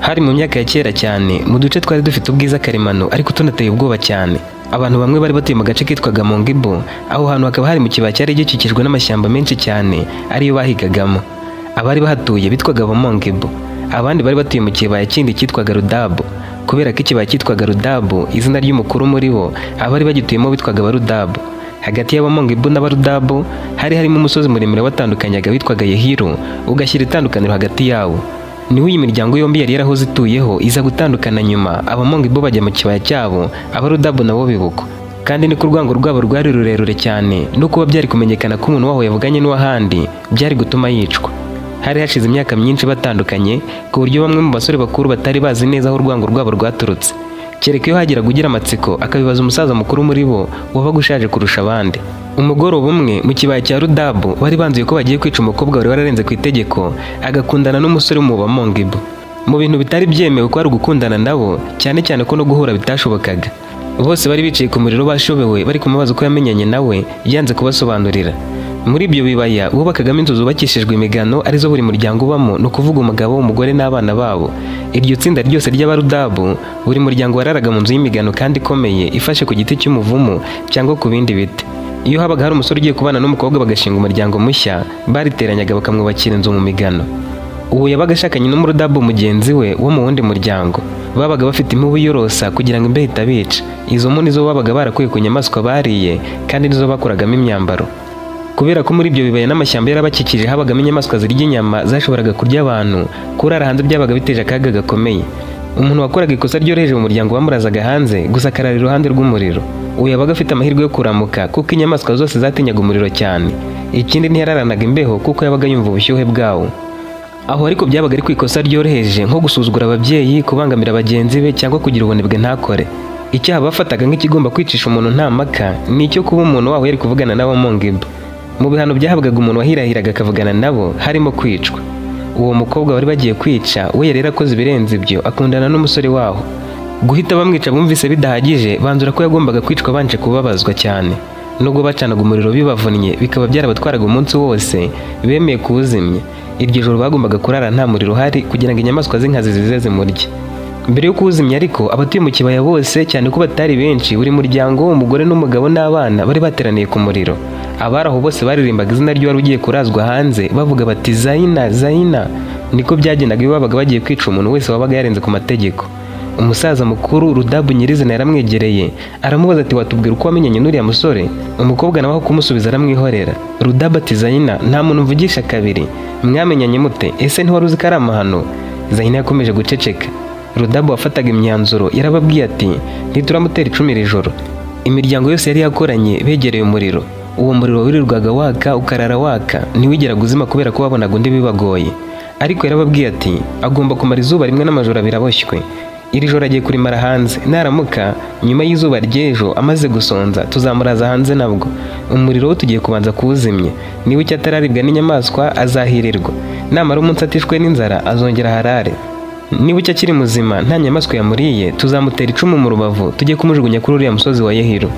Hari mu myaka ya kera cyane, mu duce twari dufite ubwiza karemano ariko tunateye ubwoba cyane. Abantu bamwe bari batuye mu gace kitwaga Mongibo, aho hantu hakaba hari mu kibaya cyari gikikijwe n'amashyamba menshi cyane ariyo bahigagamo. Abari bahatuye bitwaga Abamongibo. Abandi bari batuye mu kibaya kindi cyitwaga Rudabu. Kubera ko ikibaya cyitwaga Rudabu, izina ry'umukuru muri bo, abari bagituyemo bitwaga Abarudabu. Hagati y'Abamongibo n'Abarudabu hari harimo umusozi muremure watandukanyaga witwaga Yehiru, ugashyira itandukaniro hagati yawo. Niho iyi miryango yombi yari yarahoze ituyeho iza gutandukana nyuma, Abamongibo bajya mu kibaya cyabo, Abarudabu nabo bibukwa. Kandi niko urwango rwabo rwari rurerure cyane, no kuba byari kumenyekana ko umuntu waho yavuganye n'uw'ahandi byari gutuma yicwa. Hari hashize imyaka myinshi batandukanye, ku buryo bamwe mu basore bakuru batari bazi neza aho urwango rwabo rwaturutse. Kereka iyo hagiraga ugira amatsiko akabibaza umusaza mukuru muri bo wabaga ushaje kurusha abandi. Umugoroba umwe mu kibaya cya Rudabu bari banzuye ko bagiye kwica umukobwa wari wararenze ku itegeko agakundana n'umusore mu Bamongibo. Mu bintu bitari byemewe ko ari ugukundana nabo, cyane cyane ko no guhura bitashobokaga. Bose bari bicaye ku muriro bashobewe bari kumubaza uko yamenyanye nawe, yanze kubasobanurira. Muri ibyo bibaya bubakagamo inzu zubakishijwe imigano arizo buri muryango ubamo, ni ukuvuga umugabo, umugore n'abana babo. Iryo tsinda ryose ry'Abarudabu, buri muryango wararaga mu nzu y'imigano kandi ikomeye ifashe ku giti cy'umuvumu cyangwa ku bindi biti. Iyo habaga hari umusore ugiye kubana n'umukobwa bagashinga umuryango mushya, bariteranyaga bakamwubakira inzu mu migano. Uwo yabaga ashakanye n'umurudabu mugenzi we wo mu wundi muryango. Babaga bafite impubu yorosa kugira ngo imbeho itabica. Izo mpu nizo babaga barakuye ku nyamaswa bariye kandi nizo bakoragamo imyambaro. Kubera ko muri ibyo bibaya n'amashyamba yarabakikije habagamo inyamaswa zirya inyama zashoboraga kurya abantu, kurara hanze byabaga biteje akaga gakomeye. Umuntu wakoraga ikosa ryoroheje mu muryango bamurazaga hanze, gusa akarara iruhande rw'umuriro. Uwo yabaga afite amahirwe yo kuramuka kuko inyamaswa zose zatinyaga umuriro cyane. Ikindi ntiyararanaga imbeho kuko yabaga yumva ubushyuhe bwawo. Aho ariko byabaga ari ku ikosa ryoroheje nko gusuzugura ababyeyi, kubangamira bagenzi be cyangwa kugira ubunebwe ntakore. Icyaha bafataga nk'ikigomba kwicisha umuntu nta mpaka ni icyo kuba umuntu waho yari kuvugana n'Abamongibo. Mu bihano byahabwaga umuntu wahirahiraga akavugana nabo harimo kwicwa. Uwo mukobwa bari bagiye kwica we yari yarakoze ibirenze ibyo, akundana n'umusore waho. Guhita bamwica bumvise bidahagije, banzura ko yagombaga kwicwa banje kubabazwa cyane. Nubwo bacanaga umuriro bibavunnye bikaba byarabatwaraga umunsi wose, bemeye kuwuzimya. Iryo joro bagombaga kurara nta muriro uhari kugira ngo inyamaswa z'inkazi zize zimurye. Mbere yo kuwuzimya ariko, abatuye mu kibaya bose cyane ko batari benshi, buri muryango, umugore n'umugabo n'abana bari bateraniye ku muriro. Abari aho bose baririmbaga izina ry'uwari ugiye kurazwa hanze, bavuga bati Zaina, Zaina. Niko byagendaga iyo babaga bagiye kwica umuntu wese wabaga yarenze ku mategeko. Umusaza mukuru Rudabu nyirizina yaramwegereye, aramubaza ati watubwira uko wamenyanye n'uriya musore? Umukobwa nawe aho kumusubiza aramwihorera. Rudabu ati Zaina, nta muntu mvugisha kabiri. Mwamenyanye mute? Ese ntiwari uzi ko ari amahano? Zaina yakomeje guceceka. Rudabu wafataga imyanzuro yarababwiye ati ntituramutera icumi iri joro. Imiryango yose yari yakoranye begereye umuriro. Uwo muriro wirirwaga waka ukarara waka, ntiwigeraga uzima kubera ko babonaga undi bibagoye. Ariko yarababwiye ati agomba kumara izuba rimwe n'amajoro abiri aboshywe. Iri joro agiye kurimara hanze, naramuka nyuma y'izuba ry'ejo amaze gusonza tuzamuraza hanze nabwo. Umuriro wo tugiye kubanza kuwuzimya, niba icyo atararibwa n'inyamaswa azahirirwa, namara umunsi atishwe n'inzara azongera aharare. Niba icyo akiri muzima nta nyamaswa yamuriye tuzamutera icumu mu rubavu tujye kumujugunya kuri uriya musozi wa Yehiru.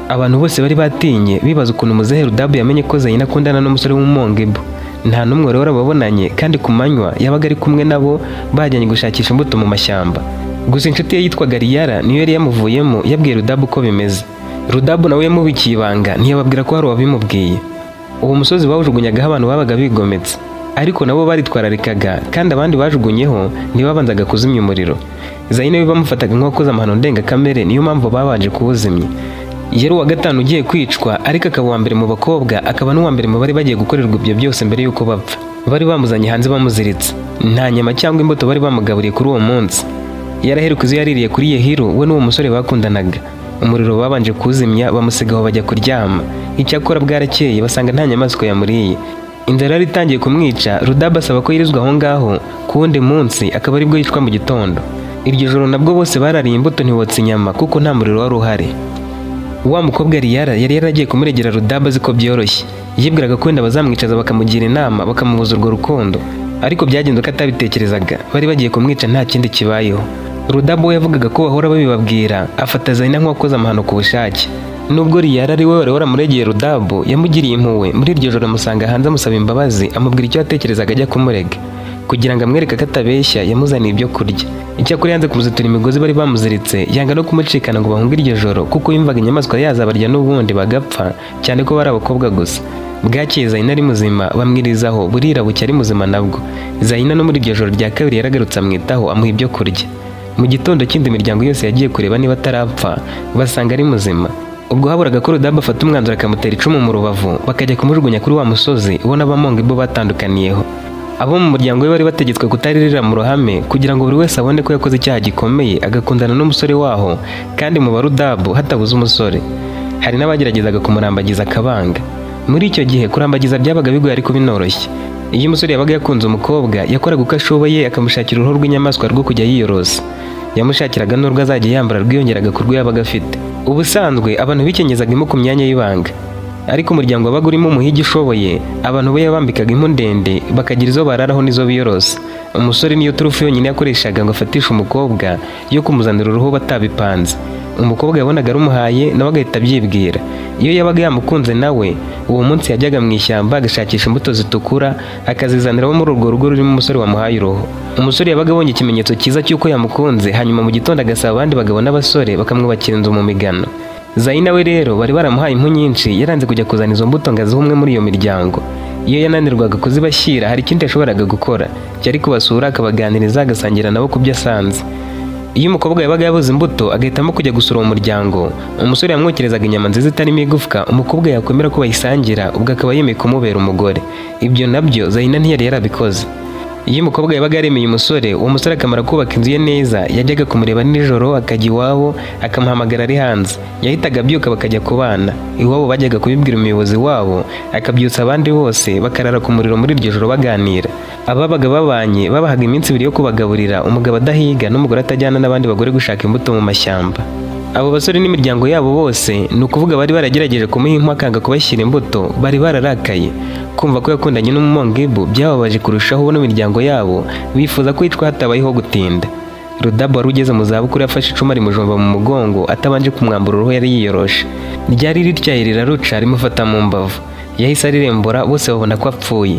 Abantu bose bari batinye bibaza ukuntu muzehe Rudabu yamenye ko Zaina akundana n'umusore w'Umumongibo. Nta n'umwe wari warababonanye kandi ku manywa yabaga ari kumwe nabo bajyanye gushakisha imbuto mu mashyamba. Gusa inshuti ye yitwaga Riyara niyo yari yamuvuyemo, yabwiye Rudabu uko bimeze. Rudabu nawe yamubikiye ibanga, ntiyababwira ko hari uwabimubwiye. Uwo musozi bawujugunyagaho abantu babaga bigometse, ariko nabo baritwararikaga kandi abandi bajugunyeho ntibabanzaga kuzimya umuriro. Zaina we bamufataga nk'uwakoze amahano ndengakamere, niyo mpamvu babanje kuwuzimya. Yari uwa gatanu ugiye kwicwa, ariko akaba uwa mbere mu bakobwa, akaba n'uwa mbere mu bari bagiye gukorerwa ibyo byose mbere y'uko bapfa. Bari bamuzanye hanze bamuziritse. Nta nyama cyangwa imbuto bari bamugaburiye kuri uwo munsi. Yaraheruka izo yaririye kuri Yehiru we n'uwo musore bakundanaga. Umuriro babanje kuwuzimya bamusigaho bajya kuryama. Icyakora bwarakeye basanga nta nyamaswa yamuriye. Inzara yari itangiye kumwica, Rudabu asaba ko yirizwa aho ngaho ku wundi munsi akaba aribwo yicwa mu gitondo. Iryo joro nabwo bose barariye imbuto ntibotsa inyama kuko nta muriro wari uhari. Wa mukobwa Riyara yari yaragiye kumuregera Rudabu azi ko byoroshye. Yibwiraga ko wenda bazamwicaza bakamugira inama bakamubuza urwo rukundo. Ariko byagenze uko atabitekerezaga, bari bagiye kumwica nta kindi kibayeho. Rudabu we yavugaga ko bahora babibabwira, afata Zaina nk'uwakoze amahano ku bushake. Nubwo Riyara ari we wari waramuregeye Rudabu, yamugiriye impuhwe. Muri iryo joro amusanga hanze amusaba imbabazi, amubwira icyo yatekerezaga ajya kumurega. Kugira ngo amwereke ko atabeshya, yamuzaniye ibyo kurya. Icyakora yanze kumuzitura imigozi bari bamuziritse, yanga no kumucikana ngo bahunge iryo joro, kuko yumvaga inyamaswa yazabarya n'ubundi bagapfa, cyane ko bari abakobwa gusa. Bwakeye Zayina ari muzima, bamwirizaho, burira bucya ari muzima nabwo. Zayina no muri iryo joro rya kabiri yaragarutse amwitaho, amuha ibyo kurya. Mu gitondo kindi imiryango yose yagiye kureba niba atarapfa, basanga ari muzima. Ubwo haburaga ko Rudabu afata umwanzuro akamutera icumu mu rubavu, bakajya kumujugunya kuri wa musozi ubona abamongibo batandukaniyeho. Abo mu muryango we bari bategetswe kutaririra mu ruhame kugira ngo buri wese abone ko yakoze icyaha gikomeye agakundana n'umusore waho, kandi mu barudabu hatabuze umusore. Hari n'abageragezaga kumurambagiza akabanga. Muri icyo gihe kurambagiza byabaga bigoye ariko binoroshye. Iyo umusore yabaga yakunze umukobwa, yakoraga uko ashoboye akamushakira uruhu rw'inyamaswa rwo kujya yiyorosa. Yamushakiraga n'urwo azajya yambara rwiyongeraga ku rwo yabaga afite. Ubusanzwe abantu bikenyezaga impu ku myanya y'ibanga, ariko umuryango wabaga urimo umuhigi ushoboye, abantu bo yabambikaga impu ndende bakagira izo bararaho n'izo biyorosa. Umusore niyo turufu yonyine yakoreshaga ngo afatishe umukobwa yo kumuzanira uruhu batabipanze. Umukobwa yabonaga arumuhaye nawe agahita abyibwira. Iyo yabaga yamukunze nawe, uwo munsi yajyaga mu ishyamba agashakisha imbuto zitukura akazizanira abo muri urwo rugo rurimo umusore wamuhaye uruhu. Umusore yabaga abonye ikimenyetso cyiza cy'uko yamukunze, hanyuma mu gitondo agasaba abandi bagabo n'abasore bakamwubakira inzu mu migano. Zayina we rero bari baramuhaye impu nyinshi, yaranze kujya kuzana izo mbuto ngo azihe umwe muri iyo miryango. Iyo yananirwaga kuzibashyira hari ikindi yashoboraga gukora, yari kubasura akabaganiriza agasangira nabo ku byo asanze. Iyo umukobwa yabaga yabuze imbuto agahitamo kujya gusura uwo muryango, umusore yamwokerezaga inyama nziza itarimo igufwa, umukobwa yakwemera ko bayisangira, ubwo akaba yemeye kumubera umugore. Ibyo nabyo Zayina ntiyari yarabikoze. Iyo umukobwa yabaga yaremeye umusore, uwo musore akamara kubaka inzu ye neza, yajyaga kumureba nijoro akajya iwabo, akamuhamagara ari hanze. Yahitaga abyuka bakajya kubana. Iwabo bajyaga kubibwira umuyobozi wabo, akabyutsa abandi bose bakarara ku muriro muri iryo joro baganira. Ababaga babanye babahaga iminsi ibiri yo kubagaburira, umugabo adahiga n'umugore atajyana n'abandi bagore gushaka imbuto mu mashyamba. Abo basore n'imiryango yabo bose, ni ukuvuga bari baragerageje kumuha impu akanga kubashyira imbuto, bari bararakaye. Kumva ko yakundanye n'umumongibu byababaje kurushaho bo n'imiryango yabo, bifuza ko yicwa hatabayeho gutinda. Rudabu wari ugeze mu zabukuru yafashe icumu arimujomba mu mugongo atabanje kumwambura uruhu yari yiyoroshe. Ryari rityaye riraruca rimufata mu mbavu. Yahise arirembura bose babona ko apfuye.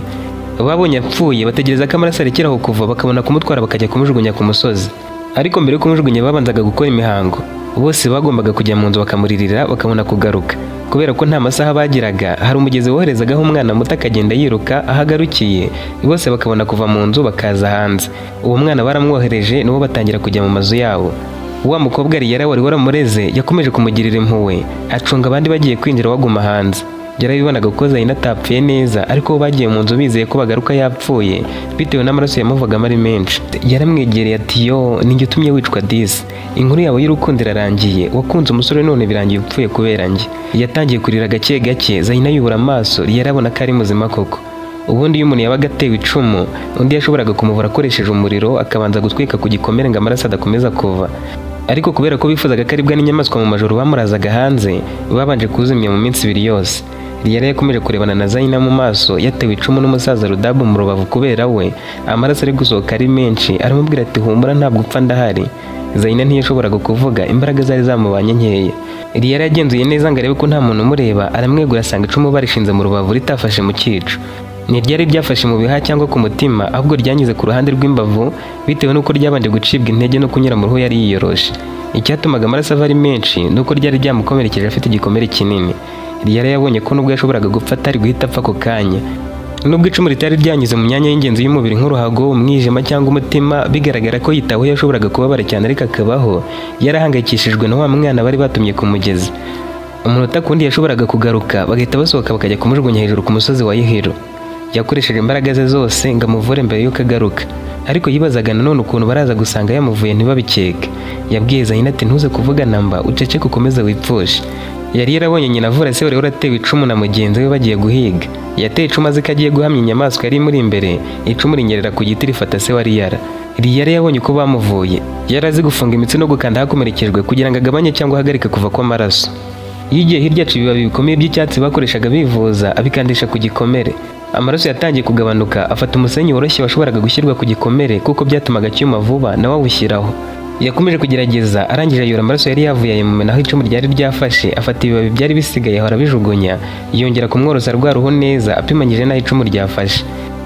Babonye apfuye bategereza ko amaraso arekeraho kuva bakabona kumutwara bakajya kumujugunya ku musozi. Ariko mbere yo kumujugunya babanzaga gukora imihango. Bose bagombaga kujya mu nzu bakamuririra bakabona kugaruka. Kubera ko nta masaha bagiraga, hari umugezi woherezagaho umwana muto akagenda yiruka aho agarukiye, bose bakabona kuva mu nzu bakaza hanze. Uwo mwana baramwohereje nabo batangira kujya mu mazu yabo. Wa mukobwa Riyara wari waramureze yakomeje kumugirira impuhwe, acunga abandi bagiye kwinjira baguma hanze. Yarabibonaga ko Zayina atapfuye neza, ariko bo bagiye mu nzu bizeye ko bagaruka yapfuye bitewe n'amaraso yamuvagamo ari menshi. Yaramwegereye ati yo ninjye utumye wicwa disi, inkuru yawe y'urukundo irarangiye, wakunze umusore none birangiye upfuye kubera njye. Yatangiye kurira gake gake, Zayina yubura amaso, yarabona ko ari muzima koko. Ubundi iyo umuntu yabaga atewe icumu, undi yashoboraga kumuvura akoresheje umuriro, akabanza gutwika ku gikomere ngo amaraso adakomeza kuva. Ariko kubera ko bifuzaga ko aribwa n'inyamaswa mu majoro bamurazaga hanze, babanje kuzimya mu minsi ibiri yose. Yari yakomeje kurebana na Zayina mu maso, yatewe icumu n'umusaza Rudabu mu rubavu kubera we, amaraso ari gusohoka ari menshi, aramubwira ati humura ntabwo upfa ndahari. Zayina ntiyashoboraga kuvuga, imbaraga zari zamubanye nkeya. Yari yagenzuye neza ngo arebe ko nta muntu umureba, aramwegura asanga icumu barishinze mu rubavu ritafashe mu cyico. Ntiryari ryafashe mu bihaha cyangwa ku mutima, ahubwo ryanyuze ku ruhande rw'imbavu bitewe n'uko ryabanje gucibwa intege no kunyura mu ruhu yari yiyoroshe. Icyatumaga amaraso ava ari menshi ni uko ryari ryamukomerekeje afite igikomere kinini. Yari yabonye ko nubwo yashoboraga gupfa atari guhita apfa ako kanya. Nubwo icumu ritari ryanyuze mu myanya y'ingenzi y'umubiri nk'uruhago, umwijima cyangwa umutima, bigaragara ko yitaweho yashoboraga kubabara cyane ariko akabaho, yarahangayikishijwe na wa mwana bari batumye ku mugezi. Umunota kundi yashoboraga kugaruka, bagahita basohoka bakajya kumujugunya hejuru ku musozi wa Yihiro. Yakoresheje imbaraga ze zose ngo amuvure mbere y'uko agaruka. Ariko yibazaga nanone ukuntu baraza gusanga yamuvuye ntibabikeke. Yabwiye Zayina ati ntuze kuvuga namba, uceceke ukomeze wipfushe. Yari yarabonye nyina avura se wari waratewe icumu na mugenzi we bagiye guhiga. Yateye icumu azi ko agiye guhamya inyamaswa yari imuri imbere, icumu rinyerera ku giti rifata se wa Riyara. Riyara yabonye uko bamuvuye. Yari azi gufunga imitsi no gukanda ahakomerekejwe kugira ngo agabanye cyangwa ahagarike kuva kw'amaraso. Yigiye hirya aca ibibabi bikomeye by'icyatsi bakoreshaga bivuza, abikandisha ku gikomere. Amaraso yatangiye kugabanuka, afata umusenyi woroshye washoboraga gushyirwa ku gikomere kuko byatumaga cyuma vuba, nawe awushyiraho. Yakomeje kugerageza, arangije ayora amaraso yari yavuye ayamumenaho icumu ryari ryafashe, afata ibibabi byari bisigaye ahora abijugunya, yongera kumworosa rwa ruhu neza, apimanyije n'aho icumu ryafashe.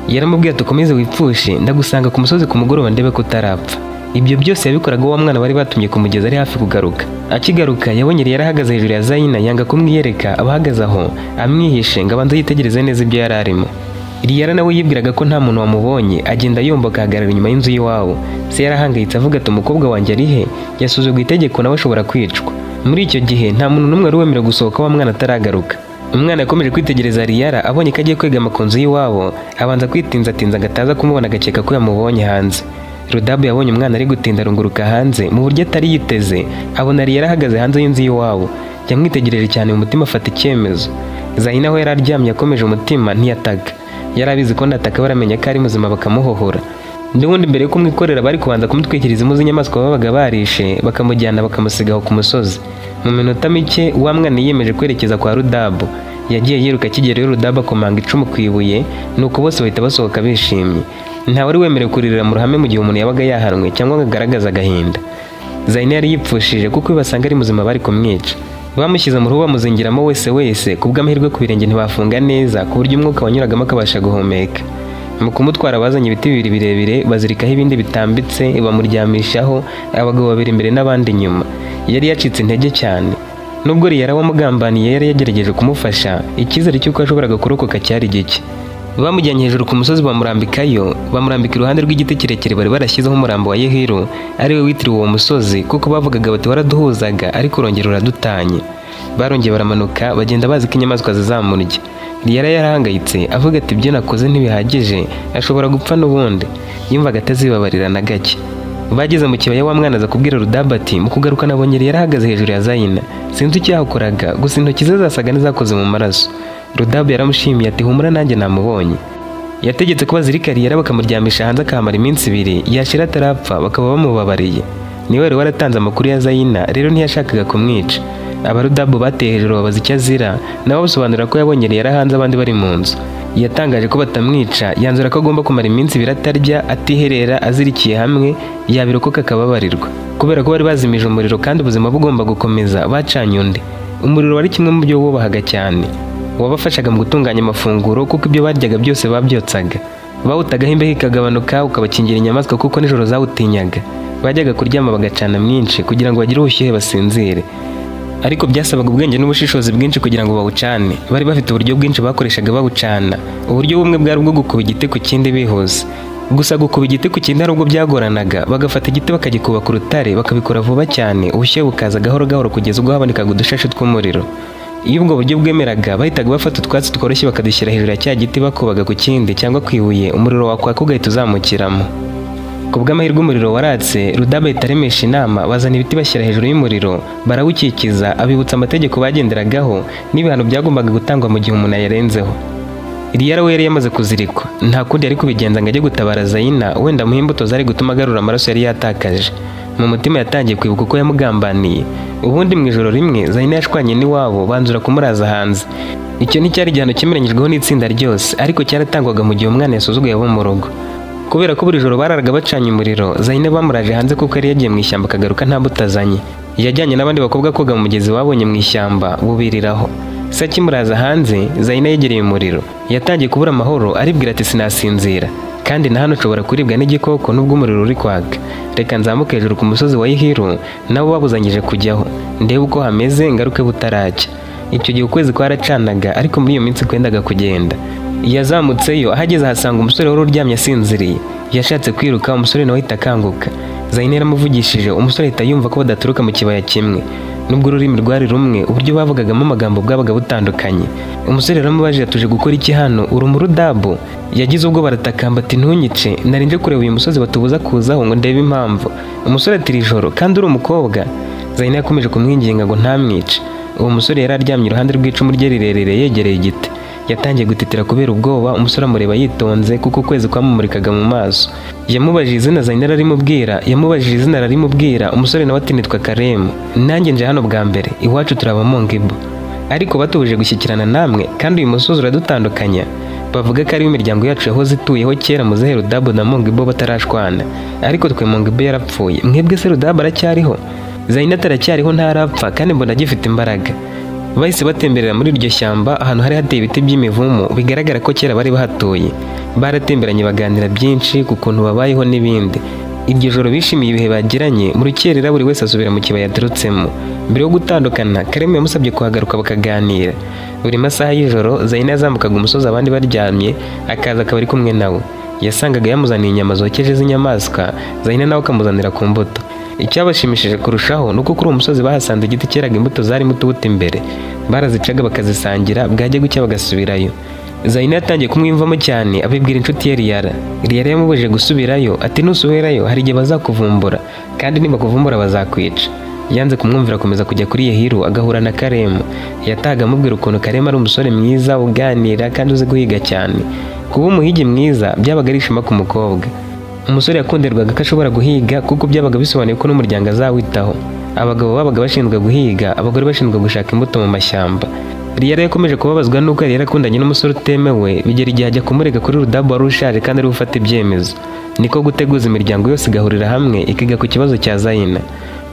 Yaramubwiye ati ukomeze wipfushe, ndagusanga ku musozi ku mugoroba ndebe ko utarapfa. Ibyo byose yabikoraga wa mwana bari batumye kumugeza ari hafi kugaruka. Akigaruka yabonye yari ahagaze hejuru ya Zayina, yanga kumwiyereka, abahagaze aho amwihishe ngo abanze yitegereze neza ibyo yari arimo. Riyara nawe yibwiraga ko nta muntu wamubonye, agenda yomboka ahagarara inyuma y'inzu y'iwabo. Se yarahangayitse avuga ati umukobwa wanjye ari he? Yasuzuguye itegeko nawe ashobora kwicwa. Muri icyo gihe nta muntu n'umwe wari wemerewe gusohoka wa mwana ataragaruka. Umwana yakomeje kwitegereza Riyara, abonye ko agiye kwegama ku nzu y'iwabo, abanza kwitinzatinza ngo ataza kumubona agakeka ko yamubonye hanze. Rudabu yabonye umwana ari gutinda arunguruka hanze mu buryo atari yiteze, abona Riyara ahagaze hanze y'inzu y'iwabo. Yamwitegereje cyane mu mutima afata icyemezo. Zayina aho yari aryamye yakomeje umutima ntiyataga. Yari abizi ko nataka baramenya ko ari muzima bakamuhohora. N'ubundi mbere yo kumwikorera bari kubanza kumutwikiriza impu z'inyamaswa babaga barishe, bakamujyana bakamusiga aho ku musozi. Mu minota mike wa mwana yiyemeje kwerekeza kwa Rudabu. Yagiye yiruka akigerayo Rudabu akomanga icumu ku ibuye, nuko bose bahita basohoka bishimye. Nta wari wemerewe kuririra mu ruhame mu gihe umuntu yabaga yahanwe cyangwa ngo agaragaze agahinda. Zayina yari yipfushije kuko iyo basanga ari muzima bari kumwica. Bamushyize mu ruhu bamuzingiramo wese wese, ku bw'amahirwe ku birenge ntibafunga neza ku buryo umwuka wanyuragamo akabasha guhumeka. Mu kumutwara bazanye ibiti bibiri birebire bazirikaho ibindi bitambitse bamuryamishaho, abagabo babiri imbere n'abandi inyuma. Yari yacitse intege cyane. Nubwo Riyara wamugambaniye yari yagerageje kumufasha, icyizere cy'uko yashoboraga kurokoka cyari gike. Bamujyanye hejuru ku musozi bamurambikayo, bamurambika iruhande rw'igiti kirekire bari barashyizeho umurambo wa Yehiru, ari we witiriwe uwo musozi, kuko bavugaga bati waraduhuzaga ariko urongera uradutanye. Barongeye baramanuka bagenda bazi ko inyamaswa zizamurya. Riyara yarahangayitse avuga ati ibyo nakoze ntibihagije, ashobora gupfa n'ubundi. Yumvaga atazibabarira na gake. Bageze mu kibaya wa mwana aza kubwira Rudabu ati mu kugaruka nabonye Riyara ahagaze hejuru ya Zayina, sinzi icyo yahakoraga, gusa intoki ze zasaga n'izakoze mu maraso. Rudabu yaramushimiye ati humura nanjye namubonye. Yategetse ko bazirika Riyara bakamuryamisha hanze akahamara iminsi ibiri, yashira atarapfa bakaba bamubabariye. Niwe wari waratanze amakuru ya Zayina, rero ntiyashakaga kumwica. Abarudabu bateye hejuru babaza icyo azira, nabo basobanura ko yabonye Riyara hanze abandi bari mu nzu. Yatangaje ko batamwica, yanzura ko agomba kumara iminsi ibiri atarya, atiherera, azirikiye hamwe, yabirokoka akababarirwa. Kubera ko bari bazimije umuriro kandi ubuzima bugomba gukomeza, bacanye undi. Umuriro wari kimwe mu byo bubahaga cyane. Wabafashaga mu gutunganya amafunguro kuko ibyo baryaga byose babyotsaga. Bawutagaho imbeho ikagabanuka, ukabakingira inyamaswa kuko nijoro zawutinyaga. Bajyaga kuryama bagacana mwinshi kugira ngo bagire ubushyuhe basinzire. Ariko byasabaga ubwenge n'ubushishozi bwinshi kugira ngo bawucane. Bari bafite uburyo bwinshi bakoreshaga bawucana. Uburyo bumwe bwari ubwo gukuba igiti ku kindi bihuse. Gusa gukuba igiti ku kindi hari ubwo byagoranaga, bagafata igiti bakagikuba ku rutare, bakabikora vuba cyane, ubushyuhe bukaza gahoro gahoro kugeza ubwo habonekaga udushashi tw'umuriro. Iyo ubwo buryo bwemeraga, bahitaga bafata utwatsi tworoshye bakadushyira hejuru ya cya giti bakubaga ku kindi cyangwa ku ibuye, umuriro wakwaka ugahita uzamukiramo. Ku bw'amahirwe umuriro waratse, Rudabu ahita aremesha inama, bazana ibiti bashyira hejuru y'umuriro, barawukikiza, abibutsa amategeko bagenderagaho n'ibihano byagombaga gutangwa mu gihe umuntu ayarenzeho. Riyara we yari yamaze kuzirikwa, nta kundi yari kubigenza ngo ajye gutabara Zayina, wenda amuhe imbuto zari gutuma agarura amaraso yari yatakaje. Mu mutima yatangiye kwibuka uko yamugambaniye. Ubundi mu ijoro rimwe Zayina yashwanye n'iwabo banzura kumuraza hanze. Icyo nticyari igihano cyemeranyijweho n'itsinda ryose, ariko cyaratangwaga mu gihe umwana yasuzuguye abo mu rugo. Kubera ko buri joro bararaga bacanye umuriro, Zayina bamuraje hanze kuko yari yagiye mu ishyamba akagaruka nta mbuto azanye. Yajyanye n'abandi bakobwa koga mu mugezi babonye mu ishyamba bubiriraho. Se akimuraza hanze, Zayina yegereye umuriro. Yatangiye kubura amahoro aribwira ati sinasinzira, kandi na hano nshobora kuribwa n'igikoko nubwo umuriro uri kwaka. Reka nzamuke hejuru ku musozi wa Yihiru, nabo babuzanyije kujyaho, ndebe uko hameze ngaruke butaracya. Icyo gihe ukwezi kwaracanaga, ariko muri iyo minsi kwendaga kugenda. Yazamutseyo ahageze ahasanga umusore wari uryamye asinziriye. Yashatse kwiruka, umusore nawe ahita akanguka. Zayina yaramuvugishije, umusore ahita yumva ko badaturuka mu kibaya kimwe. Nubwo ururimi rwari rumwe, uburyo bavugagamo amagambo bwabaga butandukanye. Umusore yaramubajije atuje gukora iki hano, uri umurudabu? Yagize ubwo baratakamba ati ntunyice, nari nje kureba uyu musozi batubuza kuzaho ngo ndebe impamvu. Umusore ati iri joro kandi uri umukobwa. Zayina yakomeje kumwinginga ngo ntamwice. Uwo musore yari aryamye iruhande rw'icumu rye rirerire yegereye igiti. Yatangiye gutitira kubera ubwoba, umusore amureba yitonze kuko ukwezi kwamumurikaga mu maso. Yamubajije izina Zayina ararimubwira, yamubajije izina ararimubwira, umusore nawe ati nitwa Karemu. Nanjye nje hano bwa mbere, iwacu turaba Mongibo. Ariko batubuje gushyikirana namwe kandi uyu musozi uradutandukanya. Bavuga ko ari imiryango yacu yahoze ituyeho kera muzehe Rudabu na Mongibo batarashwana. Ariko twe Mongibo yarapfuye, mwebwe se Rudabu aracyariho? Zayina ataracyariho ntarapfa kandi mbona agifite imbaraga. Bahise batemberera muri iryo shyamba ahantu hari hateye ibiti by'imivumu bigaragara ko kera bari bahatuye. Baratemberanye baganira byinshi ku kuntu babayeho n'ibindi. Iryo joro bishimiye ibihe bagiranye, mu rukerera buri wese asubira mu kibaya yaturutsemo. Mbere yo gutandukana, Karemu yamusabye kuhagaruka bakaganira. Buri masaha y'ijoro, Zayina yazamukaga umusozi abandi baryamye, akaza akaba ari kumwe nawe. Yasangaga yamuzaniye inyama zokeje z'inyamaswa, Zayina nawe akamuzanira ku mbuto. Icyabashimishije kurushaho ni uko kuri uwo musozi bahasanze igiti cyeraga imbuto zarimo utubuto imbere. Barazicaga bakazisangira, bwajya gucya bagasubirayo. Zayina yatangiye kumwiyumvamo cyane, abibwira inshuti ye Riyara. Riyara yamubujije gusubirayo, ati nusubirayo hari igihe bazakuvumbura, kandi nibakuvumbura bazakwica. Yanze kumwumvira akomeza kujya kuri Yehiru agahura na Karemu. Yatahaga amubwira ukuntu Karemu ari umusore mwiza uganira kandi uzi guhiga cyane. Kuba umuhigi mwiza byabaga ari ishema ku mukobwa. Umusore yakunderwaga ko ashobora guhiga kuko byabaga bisobanuye ko n'umuryango azawitaho. Abagabo babaga bashinzwe guhiga, abagore bashinzwe gushaka imbuto mu mashyamba. Riyara yakomeje kubabazwa n'uko yari yarakundanye n'umusore utemewe, bigera igihe ajya kumurega kuri Rudabu wari ushaje kandi ari gufata ibyemezo. Niko guteguza imiryango yose igahurira hamwe ikiga ku kibazo cya Zayina.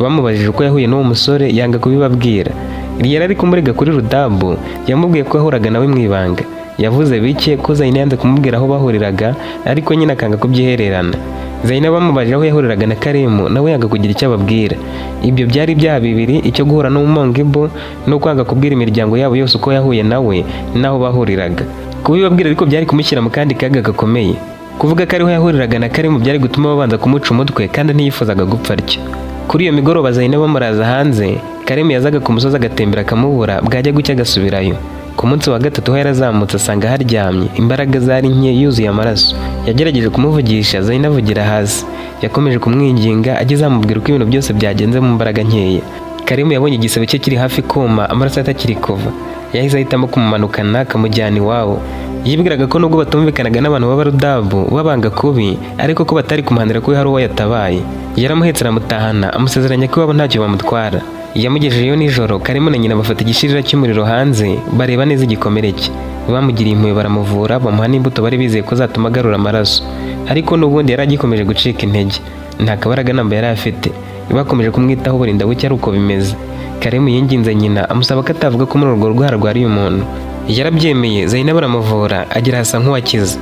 Bamubajije uko yahuye n'uwo musore yanga kubibabwira. Riyara ari kumurega kuri Rudabu, yamubwiye ko yahuraga nawe mu ibanga. Yavuze bike ko Zayina yanze kumubwira aho bahuriraga, ariko nyine akanga kubyihererana. Zayina bamubajije aho yahuriraga na Karemu, nawe yanga kugira icyo ababwira. Ibyo byari ibyaha bibiri, icyo guhura n'umumongibo no kwanga kubwira imiryango yabo yose uko yahuye nawe n'aho bahuriraga. Kubibabwira ariko byari kumushyira mu kandi kaga gakomeye. Kuvuga ko ariho yahuriraga na Karemu byari gutuma babanza kumuca umutwe kandi ntiyifuzaga gupfa atyo. Kuri iyo migoroba Zayina bamuraza hanze, Karemu yazaga ku musozi agatembera akamubura, bwajya gucya agasubirayo. Ku munsi wa gatatu ho yarazamutse asanga haryamye, imbaraga zari nke yuzuye amaraso. Yagerageje kumuvugisha, Zayina avugira hasi. Yakomeje kumwinginga ageze amubwira uko ibintu byose byagenze mu mbaraga nkeya. Karemu yabonye igisebe cye kiri hafi kuma, amaraso atakiri kuva. Yahise ahitamo kumumanukana akamujyana iwabo. Yibwiraga ko nubwo batumvikanaga n'abantu b'Abarudabu babanga kubi, ariko ko batari kumuhanira ko hari uwo yatabaye. Yaramuhetse aramutahana, amusezeranya ko iwabo ntacyo bamutwara. Yamugejejeyo nijoro, Karemu na nyina bafata igishirira cy'umuriro hanze, bareba neza igikomere cye. Bamugiriye impuhwe baramuvura, bamuha n'imbuto bari bizeye ko zatuma agarura amaraso. Ariko n'ubundi yari agikomeje gucika intege. Nta kabaraga namba yari afite. Bakomeje kumwitaho burinda bucya ari uko bimeze. Karemu yinginze nyina amusaba ko atavuga ko muri urwo rugo harwariye umuntu. Yarabyemeye, Zayina baramuvura, agira hasa nk'uwakize.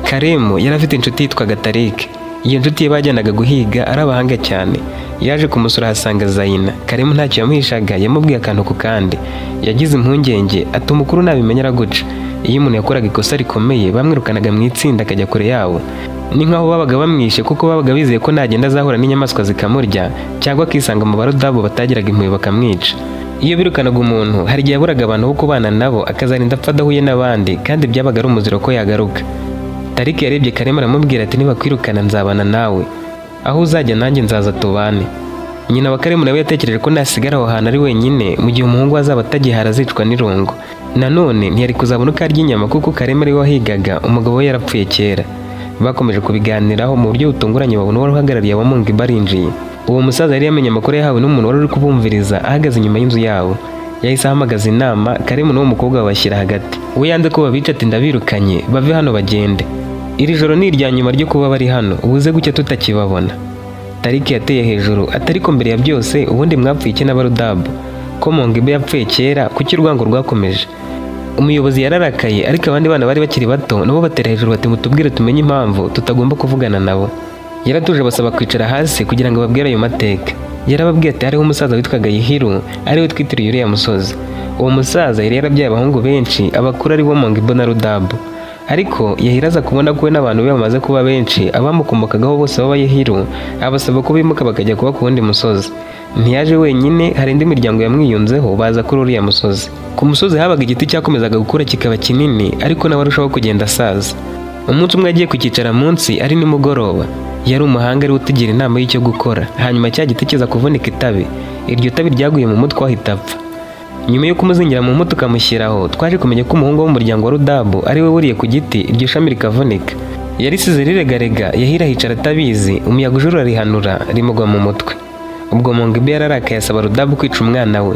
Karemu yari afite inshuti yitwaga Tarike. Iyo nshuti ye bajyanaga guhiga ari abahanga cyane. Yaje kumusura ahasanga Zayina. Karemu ntacyo yamuhishaga, yamubwiye akantu ku kandi. Yagize impungenge ati umukuru nabimenya araguca. Iyo umuntu yakoraga ikosa rikomeye bamwirukanaga mu itsinda akajya kure yabo. Ni nkaho babaga bamwishe kuko babaga bizeye ko nagenda azahura n'inyamaswa zikamurya cyangwa akisanga mu barudabu batagiraga impuhwe bakamwica. Iyo birukanaga umuntu hari igihe yaburaga abantu bo kubana nabo akazarinda apfa adahuye n'abandi kandi byabaga ari umuziro ko yagaruka. Tariki yarebye Karemu aramubwira ati nibakwirukana nzabana nawe, aho uzajya nanjye nzaza tubane. Nyina wa Karemu nawe yatekereje ko nasigara aho hantu ari wenyine mu gihe umuhungu we azaba atagihara azicwa n'irungu. Nanone ntiyari kuzabona uko arya inyama kuko Karemu ari we wahigaga, umugabo we yarapfuye kera. Bakomeje kubiganiraho mu buryo butunguranye babona uwari uhagarariye abamunga barinjiye. Uwo musaza yari yamenye amakuru yahawe n'umuntu wari uri kubumviriza ahagaze inyuma y'inzu yabo. Yahise ahamagaza inama, Karemu n'uwo mukobwa babashyira hagati. We yanze ko babica ati ndabirukanye, bave hano bagende. Iri joro ni irya nyuma ryo kuba bari hano, ubuze gucya tutakibabona. Tariki yateye hejuru ati ariko mbere ya byose ubundi mwapfuye iki n'Abarudabu? Ko Mongibe yapfuye kera, kuki urwango rwakomeje? Umuyobozi yararakaye, ariko abandi bana bari bakiri bato nabo batera hejuru bati mutubwire tumenye impamvu tutagomba kuvugana nabo. Yaratuje abasaba kwicara hasi kugira ngo babwire ayo mateka. Yarababwiye ati hariho umusaza witwaga Yihiru, ariwe twitiriye uriya musozi. Uwo musaza yari yarabyaye abahungu benshi, abakuru ari bo Mongibo na Rudabu. Ariko Yahira aza kubona ko we n'abantu be bamaze kuba benshi, abamukomokagaho bose baba Yehiru, abasaba ko bimuka bakajya kuba ku wundi musozi. Ntiyaje wenyine, hari indi miryango yamwiyunzeho baza kuri uriya musozi. Ku musozi habaga igiti cyakomezaga gukura kikaba kinini, ariko nawe arushaho kugenda asaza. Umunsi umwe agiye kucyicara munsi ari nimugoroba. Yari umuhanga ari utugira inama y'icyo gukora. Hanyuma cya giti kiza kuvunika itabi. Iryo tabi ryaguye mu mutwe ahita apfa. Nyuma yo kumuzingira mu mutwe ukamushyiraho, twaje kumenya ko umuhungu w'umuryango wa Rudabu ari we wuriye ku giti, iryo shami rikavunika. Yarisize riregarega, Yahira hicara atabizi, umuyaga uje urarihanura, rimugwa mu mutwe. Ubwo Mongibe yararakaye asaba Rudabu kwica umwana we.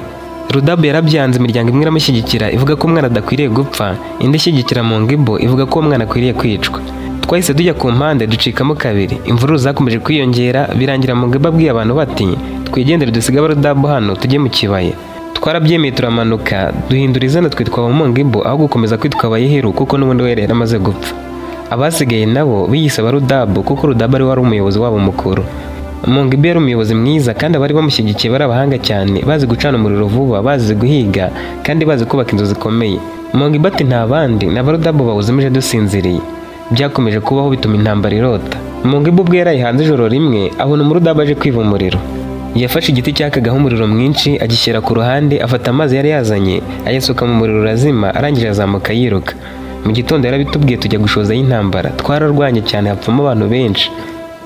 Rudabu yarabyanze, imiryango imwe iramushyigikira ivuga ko umwana adakwiriye gupfa, indi ishyigikira Mongibo ivuga ko umwana akwiriye kwicwa. Twahise tujya ku mpande ducikamo kabiri. Imvururu zakomeje kwiyongera, birangira Mongibo abwiye abantu bati twigendere dusige Abarudabu hano tujye mu kibaya. Twarabyemeye turamanuka duhindura izina twitwa Abamongibo aho gukomeza kwitwa Abayeheru kuko n'ubundi we yari amaze gupfa. Abasigaye nabo biyise Abarudabu kuko Rudabu ari wari umuyobozi wabo mukuru. Mongibo yari umuyobozi mwiza kandi abari bamushyigikiye bari abahanga cyane, bazi gucana umuriro vuba, bazi guhiga kandi bazi kubaka inzu zikomeye. Mongibo ati nta bandi ni Abarudabu bawuzimije dusinziriye. Byakomeje kubaho bituma intambara irota. Mongibo ubwe yaraye hanze ijoro rimwe abona umurudabu aje kwiva umuriro. Yafashe igiti cyakagaho umuriro mwinshi agishyira ku ruhande, afata amazi yari yazanye ayasuka mu muriro urazima, arangije azamuka yiruka. Mu gitondo yarabitubwiye tujya gushoza y'intambara, twararwanye cyane hapfamo abantu benshi.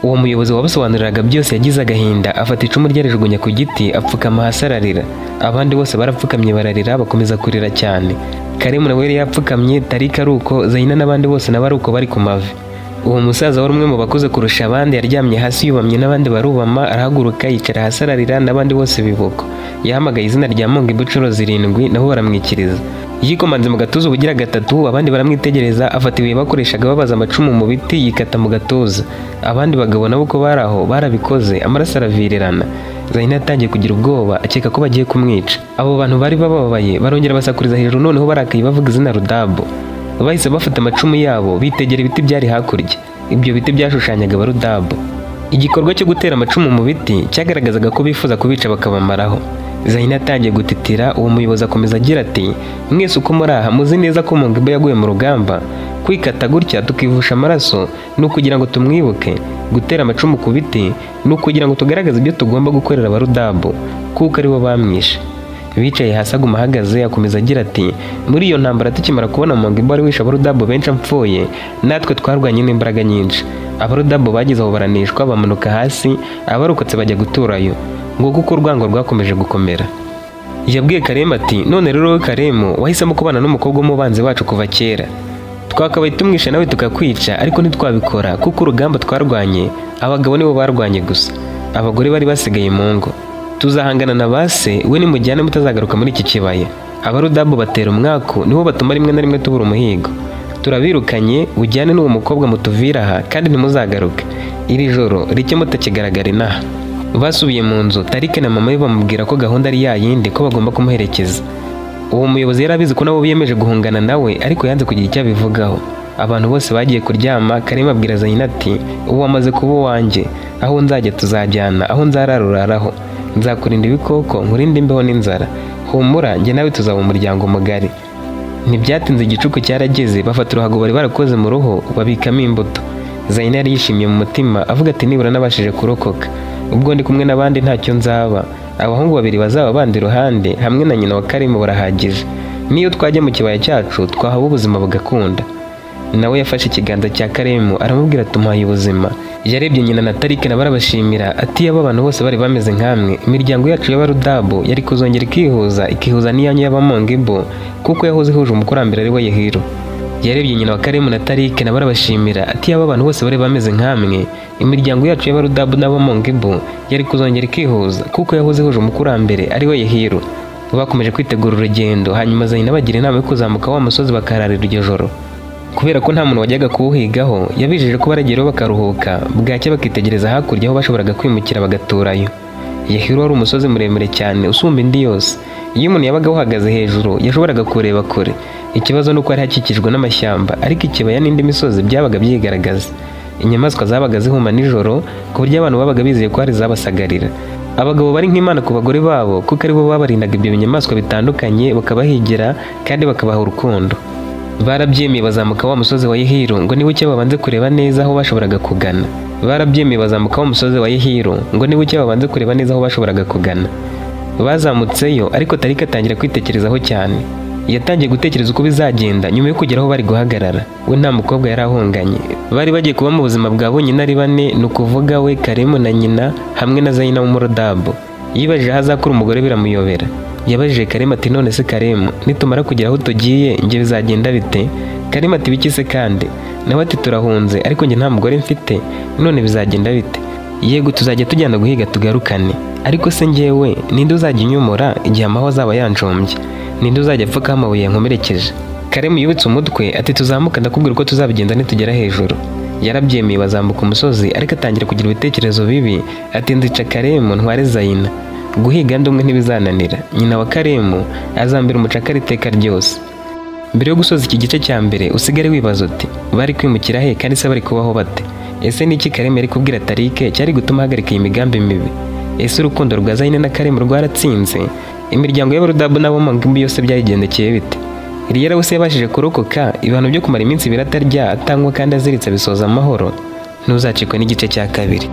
Uwo muyobozi wabasobanuriraga byose yagize agahinda, afata icumu rye arijugunya ku giti, apfukama hasi ararira. Abandi bose barapfukamye bararira, bakomeza kurira cyane. Karemu nawe yari yapfukamye, Tarika ari uko, Zayina n'abandi bose nabo ari uko bari ku mavi. Uwo musaza wari umwe mu bakuze kurusha abandi yaryamye hasi yubamye n'abandi barubama, arahaguruka yicara hasi ararira n'abandi bose bibuko. Yahamagaye izina rya Mongibo inshuro 7 nabo baramwikiriza. Yikomanze mu gatuza ubugira gatatu, abandi baramwitegereza, afata ibuye bakoreshaga babaza amacumu mu biti yikata mu gatuza. Abandi bagabo nabo uko bari aho barabikoze, amaraso aravirirana. Zayina yatangiye kugira ubwoba akeka ko bagiye kumwica. Abo bantu bari bababaye barongera basakuriza hejuru, noneho barakaye bavuga izina Rudabu. Bahise bafata amacumu yabo bitegera ibiti byari hakurya. Ibyo biti byashushanyaga Abarudabu. Igikorwa cyo gutera amacumu mu biti cyagaragazaga ko bifuza kubica bakabamaraho. Zayina atangiye gutitira, uwo muyobozi akomeza agira ati mwese uko muri aha muzi neza ko Mongibo yaguye mu rugamba. Kwikata gutya tukivusha amaraso ni ukugira ngo tumwibuke. Gutera amacumu ku biti ni ukugira ngo tugaragaze ibyo tugomba gukorera Abarudabu kuko aribo bamwishe. Bicaye hasi aguma ahagaze akomeza agira ati muri iyo ntambara tukimara kubona Mongibo ari wishe Abarudabu benshi apfuye, natwe twarwanye n'imbaraga nyinshi. Abarudabu bageze aho baranishwa bamanuka hasi, abarokotse bajya guturayo. Ngo kuko urwango rwakomeje gukomera. Yabwiye Karemu ati none rero wowe Karemu wahisemo kubana n'umukobwa w'umubanzi wacu kuva kera. Twakabaye tumwishe nawe tukakwica, ariko ntitwabikora kuko urugamba twarwanye abagabo nibo barwanye gusa, abagore bari basigaye mu ngo. Tuzahangana na base we nimujyane mutazagaruka muri iki kibaya. Abarudabu batera umwaku nibo batuma rimwe na rimwe tubura umuhigo. Turabirukanye ujyane n'uwo mukobwa mutuvira aha kandi ntimuzagaruke. Iri joro rike mutakigaragara inaha. Basubiye mu nzu, Tarike na mama we bamubwira ko gahunda ari yayindi ko bagomba kumuherekeza. Uwo muyobozi yari abizi ko nabo biyemeje guhungana nawe, ariko yanze kugira icyo abivugaho. Abantu bose bagiye kuryama, Karemu abwira Zayina ati ubu wamaze kuba uwanjye, aho nzajya tuzajyana, aho nzarara uraraho, nzakurinda ibikoko, nkurinde imbeho n'inzara. Humura njye nawe tuzaba umuryango mugari. Ntibyatinze igicuku cyarageze, bafata uruhago bari barakoze mu ruhu babikamo imbuto. Zayina yari yishimye mu mutima avuga ati nibura nabashije kurokoka, ubwo ndi kumwe n'abandi ntacyo nzaba. Abahungu babiri bazaba bandi iruhande hamwe na nyina wa Karemu barahagije. Niyo twajya mu kibaya cyacu twahaba ubuzima bugakunda. Nawe yafashe ikiganza cya Karemu aramubwira ati umuhaye ubuzima. Yarebye nyina na Tarike na barabashimira ati yaba abantu bose bari bameze nkamwe, imiryango yacu y'Abarudabu yari kuzongera ikihuza, ikihuza n'iyanyu y'Abamongibo kuko yahoze ihuje umukurambere ari we Yehiru. Yarebye nyina wa Karemu na Tarike na barabashimira ati yaba abantu bose bari bameze nkamwe, imiryango yacu y'Abarudabu n'Abamongibo yari kuzongera ikihuza kuko yahoze ihuje umukurambere ari we Yehiru. Bakomeje kwitegura urugendo, hanyuma Zayina bagira inama yo kuzamuka wa musozi bakararira iryo joro. Kubera ko nta muntu wajyaga kuwuhigaho, yabijeje ko barageraho bakaruhuka, bwacya bakitegereza hakurya aho bashoboraga kwimukira bagaturayo. Yehiru wari umusozi muremure cyane usumba indi yose. Iyo umuntu yabaga awuhagaze hejuru yashoboraga kureba kure. Ikibazo ni uko hari hakikijwe n'amashyamba, ariko ikibaya n'indi misozi byabaga byigaragaza. Inyamaswa zabaga zihuma nijoro ku buryo abantu babaga bizeye ko hari zabasagarira. Abagabo bari nk'Imana ku bagore babo kuko aribo babarindaga ibyo binyamaswa bitandukanye, bakabahigira kandi bakabaha urukundo. Barabyemeye bazamuka wa musozi wa Yehiru ngo nibuke babanze kureba neza aho bashoboraga kugana. Barabyemeye bazamuka wa musozi wa Yehiru ngo nibuke babanze kureba neza aho bashoboraga kugana. Bazamutseyo ariko Tarika atangira kwitekerezaho cyane. Yatangiye gutekereza uko bizagenda nyuma yo kugera aho bari guhagarara. We nta mukobwa yari ahunganye. Bari bagiye kuba mu buzima bwa bonyine ari bane, ni ukuvuga we, Karemu na nyina hamwe na Zayina w'umurudabu. Yibajije aho azakura umugore biramuyobera. Yabajije Karemu ati none se Karemu, nitumara kugera aho tugiye njye bizagenda bite? Karemu ati biki se kandi? Nawe ati turahunze ariko njye nta mugore mfite, none bizagenda bite? Yego tuzajya tujyana guhiga tugarukane, ariko se njyewe ninde uzajya unyomora igihe amahwa azaba yanjombye? Ninde uzajya apfukaho amabuye yankomerekeje? Karemu yubitse umutwe ati tuzamuka ndakubwira uko tuzabigenza nitugera hejuru. Yarabyemeye bazamuka umusozi, ariko atangira kugira ibitekerezo bibi ati nzica Karemu ntware Zayina. Guhiga ndi umwe ntibizananira. Nyina wa Karemu azambera umucakara iteka ryose. Mbere yo gusoza iki gice cya mbere, usigare wibaza uti: bari kwimukira he kandi se bari kubaho bate? Ese ni iki Karemu yari kubwira Tarike cyari gutuma ahagarika iyi migambi mibi? Ese urukundo rwa Zayine na Karemu rwaratsinze? Imiryango y'Abarudabu n'abo mu ngimbi yose byayigendekeye bite? Riyera we se yabashije kurokoka ibihano byo kumara iminsi 2 atarya, atanywa kandi aziritse, abisoza amahoro? Ntuzacikwe n'igice cya kabiri.